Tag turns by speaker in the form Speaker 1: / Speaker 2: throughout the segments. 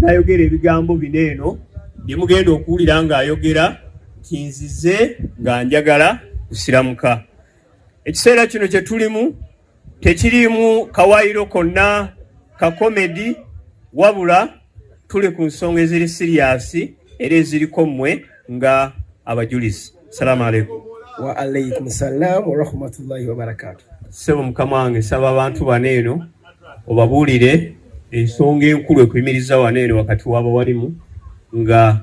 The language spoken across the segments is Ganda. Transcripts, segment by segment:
Speaker 1: N'ayogera ebigambo bino eno bye mugenda okuwulira ng'ayogera nti nzize nga njagala kusiramuka. Ekiseera kino kye tulimu tekiriimu kawaayiro konna ka komedi, wabula tuli ku nsonga eziri siriyasi era eziriko mmwe nga abajulizi. Salaamu aleikum.
Speaker 2: Wa aleikum salaam wa rahmatullahi wa barakatuh.
Speaker 1: Ssebo mukama wange, nsaba abantu bano eno obabuulire ensonga enkulu ekuyimiriza wano eno wakati w'abawalimu nga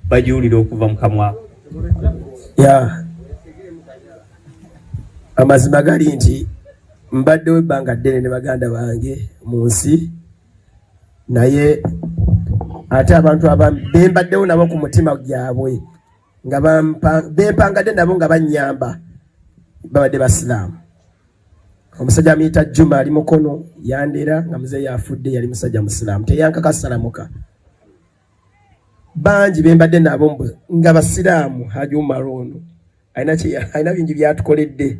Speaker 1: bagiwulira okuva mu kamwa.
Speaker 2: Ya, amazima gali nti mbaddewo ebbanga ddene ne baganda bange mu nsi, naye ate abantu bembaddewo nabo ku mutima gyabwe nga bempangadde nabo nga bannyamba babadde basiraamu. Omusajja amuyita Juma ali Mukono, yandera nga muzeeyi afudde, yali musajja musiraamu, teyankaka salamuka. Bangi bembadde nabo nga basiraamu. Haji Umar ono alina bingi byatukoledde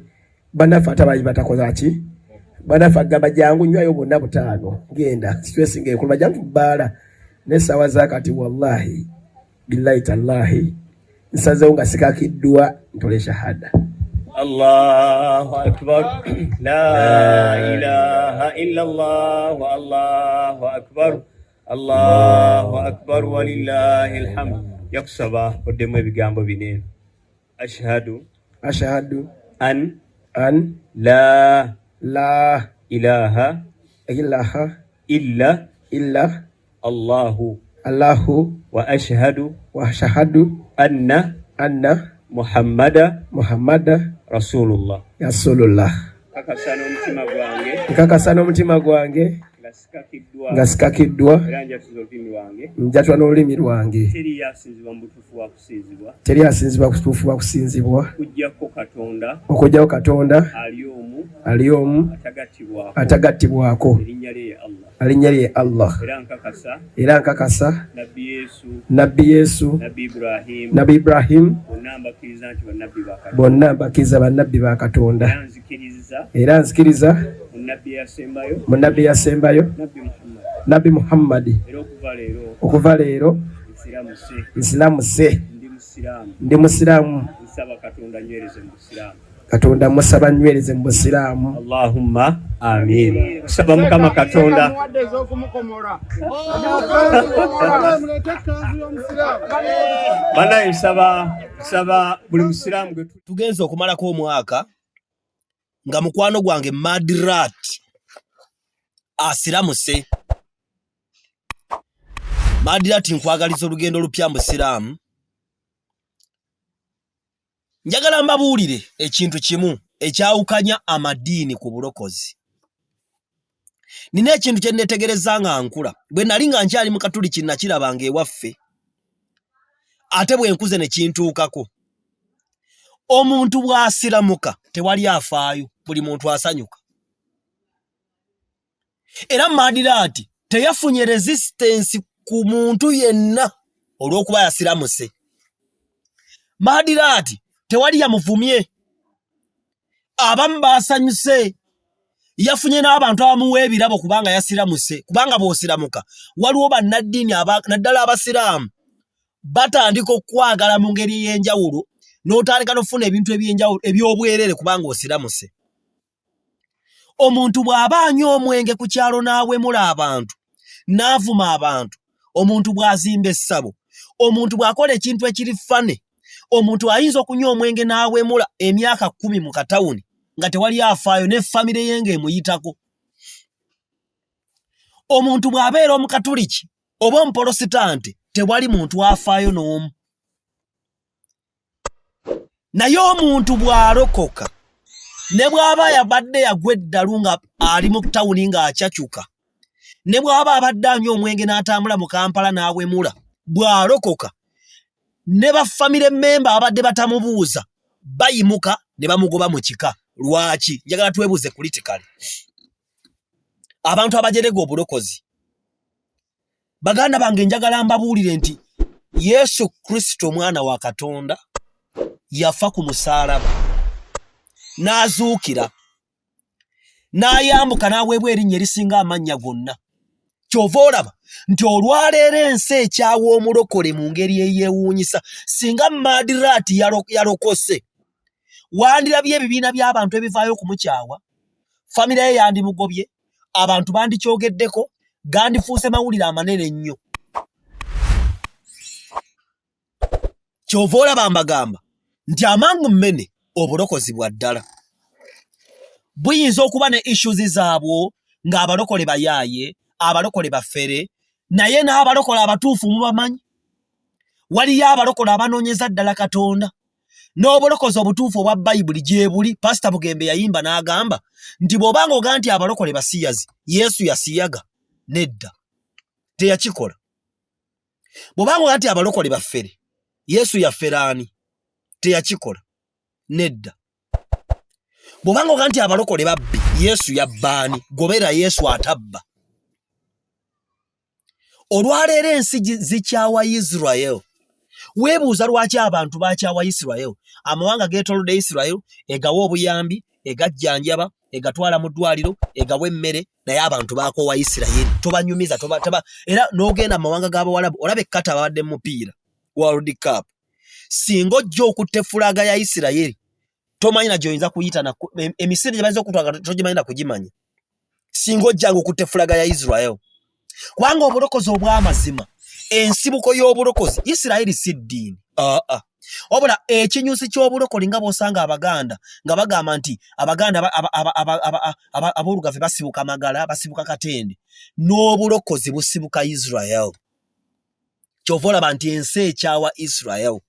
Speaker 2: bannaffe, ate abaali batakoza ki bannaffe, agamba jangu nywayo bonna butaano, genda stress ng'ekulu, jangu bbaala n'essaawa zakati. Wallahi billahi tallahi, nsazeewo nga sikakiddwa ntole shahada.
Speaker 1: Allahu akbar, la ilaha illa Allah, Allahu akbar, Allahu akbar, walillahi alhamd. Yakusaba oddemu ebigambo bino eno: ashhadu,
Speaker 2: ashhadu,
Speaker 1: an,
Speaker 2: an,
Speaker 1: la,
Speaker 2: la,
Speaker 1: ilaha,
Speaker 2: ilaha,
Speaker 1: illa,
Speaker 2: illa,
Speaker 1: Allahu,
Speaker 2: Allahu,
Speaker 1: wa ashhadu,
Speaker 2: wa ashhadu,
Speaker 1: anna,
Speaker 2: anna,
Speaker 1: Muhammada,
Speaker 2: Muhammada,
Speaker 1: rasulullah.
Speaker 2: Rasulullah.
Speaker 1: Kakasa n'omutima gwange,
Speaker 2: nkakasa n'omutima gwange,
Speaker 1: nga sikakiddwa,
Speaker 2: nga sikakiddwa,
Speaker 1: era njatuza olulimi lwange,
Speaker 2: njatula n'olulimi lwange,
Speaker 1: teri asinzibwa mu butuufu wa kusinzibwa,
Speaker 2: teri asinzibwa kutuufu wa kusinzibwa,
Speaker 1: okuggyako Katonda,
Speaker 2: okuggyako Katonda,
Speaker 1: ali omu,
Speaker 2: ali omu,
Speaker 1: atagattibwako,
Speaker 2: atagattibwako,
Speaker 1: erinnya lye ye Allah,
Speaker 2: alinnya lye Allah.
Speaker 1: Era nkakasa,
Speaker 2: era nkakasa,
Speaker 1: Nabbi Yesu,
Speaker 2: Nabbi Yesu,
Speaker 1: Nabbi Ibrahim,
Speaker 2: Nabbi Ibrahimu,
Speaker 1: bonna mbakkiriza nti bannabbi ba Katonda,
Speaker 2: bonna mbakkiriza bannabbi ba Katonda.
Speaker 1: Era nzikiriza,
Speaker 2: era nzikiriza,
Speaker 1: mu nabbi eyasembayo,
Speaker 2: mu nabbi yasembayo,
Speaker 1: Nabbi Muhammad,
Speaker 2: Nabbi Muhammadi.
Speaker 1: Era okuva leero,
Speaker 2: okuva leero,
Speaker 1: nsiramuse,
Speaker 2: nsiramuse,
Speaker 1: ndi musiraamu,
Speaker 2: ndi musiraamu.
Speaker 1: Nsaba Katonda nywereze mu busiraamu.
Speaker 2: Katonda musaba nywereze mu busiraamu.
Speaker 1: Allahumma amin. Kusaba Mukama Katonda. Banaye nsaba buli musiraamu gwe
Speaker 3: tugenze okumalako omwaka nga mukwano gwange Madrat asiramuse. Madrat, nkwagaliza olugendo olupya musiraamu. Njagala mbabuulire ekintu kimu ekyawukanya amadiini ku bulokozi. Nina ekintu kye neetegereza nga nkula. Bwe nali nga nkyali mu Katuliki nakirabanga ewaffe, ate bwe nkuze ne kintuukako. Omuntu bw'asiramuka tewali afaayo, buli muntu asanyuka. Era Madiraati teyafunye resistance ku muntu yenna olw'okuba yasiramuse. Madiraati tewali yamuvumye, abamu baasanyuse, yafunye n'abantu abamuwa ebirabo kubanga yasiramuse. Kubanga bw'osiramuka waliwo bannaddiini naddala abasiraamu batandika okukwagala mu ngeri ey'enjawulo, n'otandika n'okufuna ebintu eby'enjawulo eby'obwerere kubanga osiramuse. Omuntu bw'aba anywa omwenge ku kyalo n'awemula abantu n'avuma abantu, omuntu bw'azimba essabo, omuntu bw'akola ekintu ekiri fane, omuntu ayinza okunywa omwenge n'awemula emyaka 10 mu katawuni nga tewali afaayo ne famire ye ng'emuyitako. Omuntu bw'abeera omukatuliki oba omupolositante tewali muntu afaayo n'omu. Naye omuntu bw'alokoka ne bw'aba yabadde yagwa eddalu nga ali mu tawuni ng'acacuka, ne bw'aba abadde anywa omwenge n'atambula mu Kampala n'awemula, bw'alokoka ne ba famire memba abadde batamubuuza bayimuka ne bamugoba mu kika. Lwaki? Njagala twebuuze kulitikale abantu abajerega obulokozi. Baganda bange, njagala mbabuulire nti Yesu Kristo omwana wa Katonda yafa ku musaalaba n'azuukira n'ayambuka n'aweebwa erinnya erisinga amannya gonna. Kyova olaba nti olwaleero ensi ekyawa omulokole mu ngeri eyeewuunyisa. Singa Madrat yalokose, wandirabye ebibiina by'abantu ebivaayo okumukyawa, famire ye yandimugobye, abantu bandikyogeddeko, gandifuuse mawulire amanene ennyo. Kyova olaba mbagamba nti amangu mmene obulokozi bwa ddala buyinza okuba ne issues zaabwo ng'abalokole bayaaye, abalokole bafere, naye n'abalokole abatuufu mubamanyi. Waliyo abalokole abanoonyeza ddala Katonda n'obulokozi obutuufu obwa Bayibuli gyebuli. Pasita Bugembe yayimba n'agamba nti bw'oba ng'oga nti abalokole basiyazi, Yesu yasiyaga? Nedda, teyakikola. Bw'oba ng'oga nti abalokole bafere, Yesu yafera ani? Teyakikola, nedda. Bw'oba ng'oga nti abalokole babbi, Yesu yabba ani? Gobera Yesu atabba. Olwaleero ensi zikyawa Israel. Weebuuza lwaki abantu bakyawa Israel. Amawanga geetolodde Israel, egawa obuyambi, egajjanjaba, egatwala mu ddwaliro, egawa emmere, naye abantu bakoowa Isirayiri. Tobanyumiza, toba, toba, era n'ogenda mu mawanga g'Abawalabu olaba ekkata ababadde mu mupiira World Cup. Singa ojja okutta effulaaga ya Isirayiri, tomanyi na gy'oyinza kuyita na emisinde gye bayinza okutwala togimanyi na kugimanya. Singa ojjanga okutta effulaaga ya Israel, kubanga obulokozi obw'amazima, ensibuko y'obulokozi Isirayiri si ddiini. Aa, wabula ekinyusi ky'obulokole, nga bw'osanga Abaganda nga bagamba nti Abaganda ab'Olugave basibuka Magala, basibuka Katende, n'obulokozi busibuka Israel. Kyova olaba nti ensi ekyawa Israel,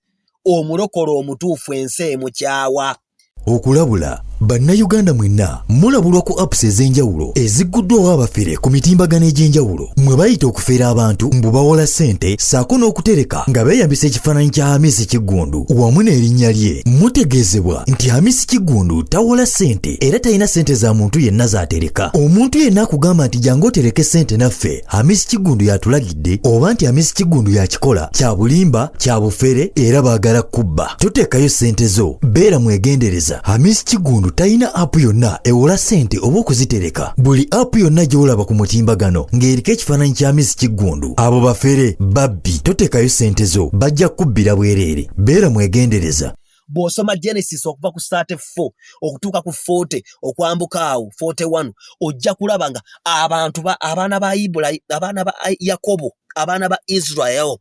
Speaker 3: omulokole omutuufu ensi emukyawa.
Speaker 4: Okulabula Bannayuganda mwenna, mulabulwa ku apps ez'enjawulo ezigguddwawo abafere ku mitimbagano egy'enjawulo mwe bayita okufera abantu mbu bawola ssente ssaako n'okutereka nga beeyambisa ekifaananyi kya Hamisi Kiggundu wamu n'erinnya lye. Mutegeezebwa nti Hamisi Kiggundu tawola ssente era talina ssente za muntu yenna z'atereka. Omuntu yenna akugamba nti jangu otereke ssente naffe, Hamisi Kiggundu y'atulagidde, oba nti Hamisi Kiggundu y'akikola, kya bulimba, kya bufere era baagala kubba. Toteekayo ssente zo, beera mwegendereza. Hamisi Kiggundu talina apu yonna ewola ssente oba okuzitereka. Buli apu yonna gy'olaba ku mutimbagano ng'eriko ekifaananyi kya Hamisi Kiggundu, abo bafere, babbi. Toteekayo ssente zo, bajja kukubbira bwereere. Beera mwegendereza.
Speaker 3: Bw'osoma Genesis okuva ku 34 okutuuka ku 40 okwambuka awo 41, ojja kulaba nga abantu ba, abaana ba Ibulayimu, abaana ba Yakobo, abaana ba Israel,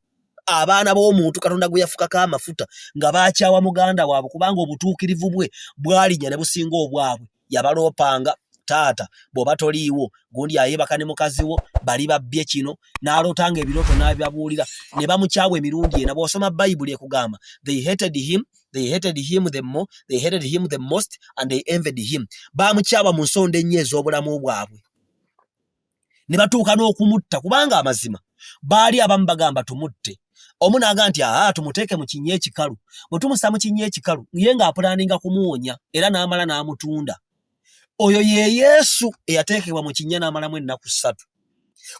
Speaker 3: abaana b'omuntu Katonda gwe yafukako amafuta, nga baakyawa muganda waabwe kubanga obutuukirivu bwe bwalinya ne businga obwabwe. Yabaloopanga, taata bw'oba toliiwo gundi ayeebaka ne mukazi wo, bali babbye kino, n'alootanga ebirooto n'abibabuulira ne bamukyawa emirundi ena. Bw'osoma Bayibuli ekugamba they hated him, they hated him the more, they hated him the most and they envied him. Baamukyawa mu nsonda ennyo ez'obulamu bwabwe ne batuuka n'okumutta, kubanga amazima baali abamu bagamba tumutte, omu n'aga nti aa tumuteeke mu kinnya ekikalu, bwe tumussa mu kinnya ekikalu, ye ng'apulaninga kumuwonya era n'amala n'amutunda. Oyo ye Yesu eyateekebwa mu kinnya n'amalamu ennaku 3,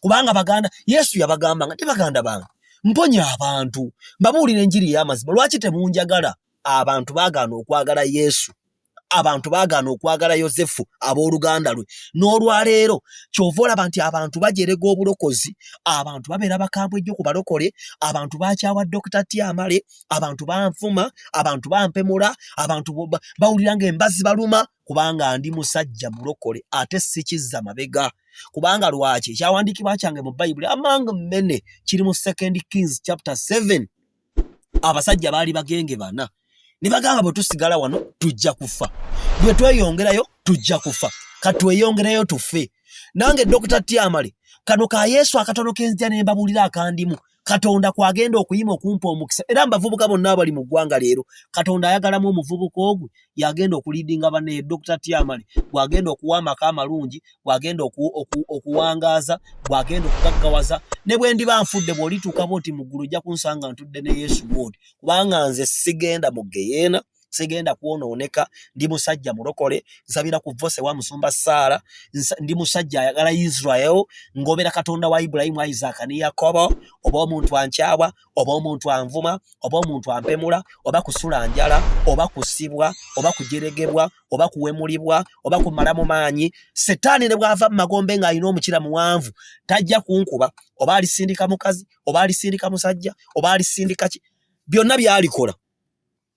Speaker 3: kubanga baganda Yesu yabagamba nga ti baganda bange, mponya abantu, mbabuulira enjiri ey'amazima, lwaki temunjagala? Abantu baagaana okwagala Yesu, abantu baagaana okwagala Yosefu, abooluganda lwe. N'olwaleero kyova olaba nti abantu bajerega obulokozi, abantu babeera bakambwe nnyo ku balokole, abantu bakyawa Dokita Tyamale, abantu banfuma, abantu bampemula, abantu bawulira ng'embazi baluma, kubanga ndi musajja mulokole ate sikizza mabega. Kubanga lwaki? Ekyawandiikibwa kyange mu Bayibuli among many kiri mu 2 Kings chapter 7. Abasajja baali bagenge bana ne bagamba bwe tusigala wano tujja kufa, bwe tweyongerayo tujja kufa, katweyongereyo tufe. Nange Dokita Tyamale, kano ka Yesu akatono kenzija ne mbabuulira akandimu, Katonda kwagenda okuyima okumpa omukisa. Era mbavubuka bonna abali mu ggwanga leero, Katonda ayagalamu omuvubuka ogwe yagenda okuliidinga banne. Dokita Tyamale bw'agenda okuwa amaka amalungi, bw'agenda okuwangaaza, bw'agenda okugaggawaza, ne bwe ndiba nfudde, bw'olituuka bw'oti mu ggulu ojja kunsanga ntudde ne Yesu bw'oti, kubanga nze sigenda mu geyeena. Sigenda kwonooneka. Ndi musajja mulokole, nsabira ku vose wa musumba Saara, ndi musajja ayagala Israel, ngobera Katonda wa Ibulayimu, Isaaka ne Yakobo. Oba omuntu ankyawa, oba omuntu anvuma, oba omuntu ampemula, oba kusula njala, oba kusibwa, oba kujeregebwa, oba kuwemulibwa, oba kumala mu maanyi, Setaani ne bw'ava mu magombe ng'alina omukira muwanvu, tajja kunkuba. Oba alisindika mukazi, oba alisindika musajja, oba alisindika ki, byonna byalikola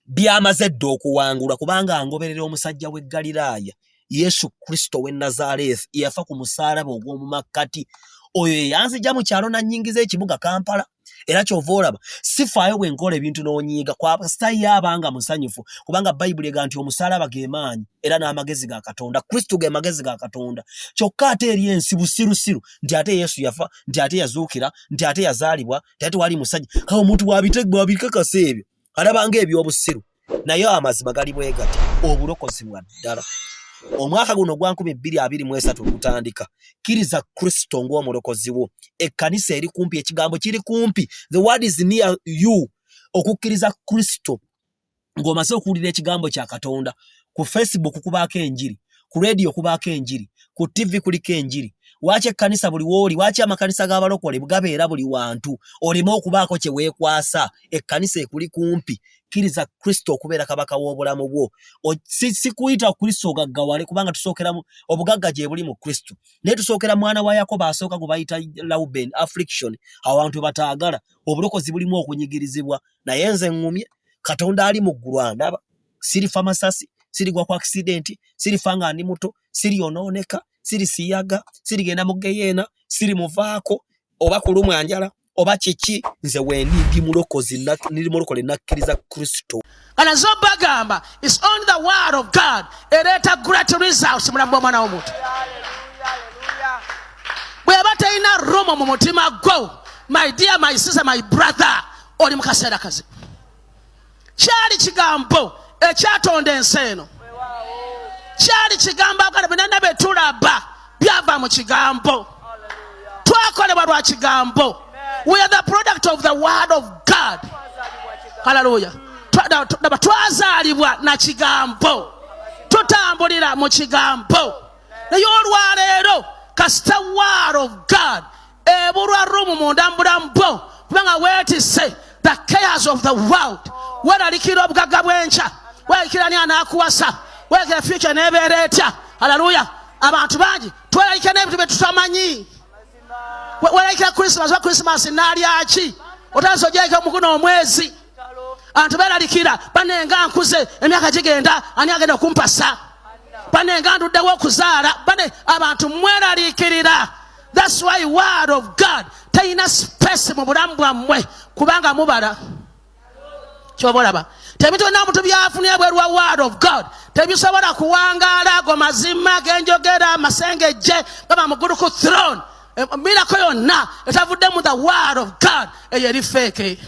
Speaker 3: byamaze dda okuwangulwa, kubanga ngoberera omusajja w'e Ggaliraaya, Yesu Kristo w'e Nazaaleesi, eyafa ku musaalaba ogw'omu makkati. Oyo ye yanzija mu kyalo n'annyingiza ekibuga Kampala. Era ky'ova olaba sifaayo bwe nkola ebintu n'onyiiga, kasita ye aba nga musanyufu, kubanga Bayibuli egamba nti omusaalaba ge maanyi era n'amagezi ga Katonda. Kristo ge magezi ga Katonda. Kyokka ate eri ensi busirusiru nti ate Yesu yafa, nti ate yazuukira, nti ate yazaalibwa, nti ate wali musajja. Kale omuntu bw'abikakasa ebyo alaba ng'eby'obusiru, naye amazima gali bwe gati, obulokozi bwa ddala. Omwaka guno ogwa 2023 ogutandika, kkiriza Kristo ng'omulokozi wo. Ekkanisa eri kumpi, ekigambo kiri kumpi, the word is near you. Okukkiriza Kristo ng'omaze okuwulira ekigambo kya Katonda, ku Facebook kubaako enjiri, ku radio kubaako enjiri, ku TV kuliko enjiri. Waaki ekkanisa buli wooli, waaki amakanisa g'abalokole gabeera buli wantu, oleme okubaako kye weekwasa. Ekkanisa ekuli kumpi. Kkiriza Kristo okubeera kabaka w'obulamu bwo. Sikuyita Kristo ogaggawale, kubanga tusookera obugagga gye buli mu Kristo, naye tusookera mwana wa Yakobo asooka gwe bayita Lauben, affliction, awantu bataagala. Obulokozi bulimu okunyigirizibwa, naye nze ŋŋumye Katonda ali mu ggulu andaba. Sirifa masasi, sirigwa ku accident, sirifa nga ndi muto, siryonooneka, sirisiyaga, sirigenda mu geyeena, sirimuvaako oba kulumwa njala oba kiki. Nze wendi ndi mulokozi, ndi mulokole, nakkiriza Kristo.
Speaker 5: Kana zo bagamba is only the word of God ereeta great results mu bulamu bw'omwana w'omuntu. Bw'eba terina rumu mu mutima gwo, my dear, my sister, my brother, oli mu kaseera kazibu. Kyali kigambo ekyatonda ensi eno, kyali kigambo. Agala binana bye tulaba byava mu kigambo, twakolebwa lwa kigambo. We are the product of the word of God. Haleluya. Twazaalibwa na kigambo, tutambulira mu kigambo. Naye olwaleero kasita word of God ebulwa rumu munda mu bulamu bwo, kubanga weetisse the cares of the world, weeralikira obugagga bw'enkya, weeralikira ani anaakuwasa, weeralikira future n'ebeera etya. Haleluya. Abantu bangi tweralikira n'ebintu bye tutamanyi. Weeralikira Christmas, oba Christmas naalyaki, otandise ogyereka muguno omwezi. Abantu beeralikira, banenga nkuze, emyaka gigenda, ani agenda okumpasa, banenga nduddewo okuzaala. Bane abantu mweraliikirira. That's why word of God terina space mu bulamu bwammwe, kubanga mubala kyoba olaba tebintu byonna omuntu byafunye ebweru wa word of God tebisobola kuwangaala. Ago mazima genjogera, amasengejje gaba muggulu ku throne. Miracle yonna etavudde mu the word of God eyo eri fake.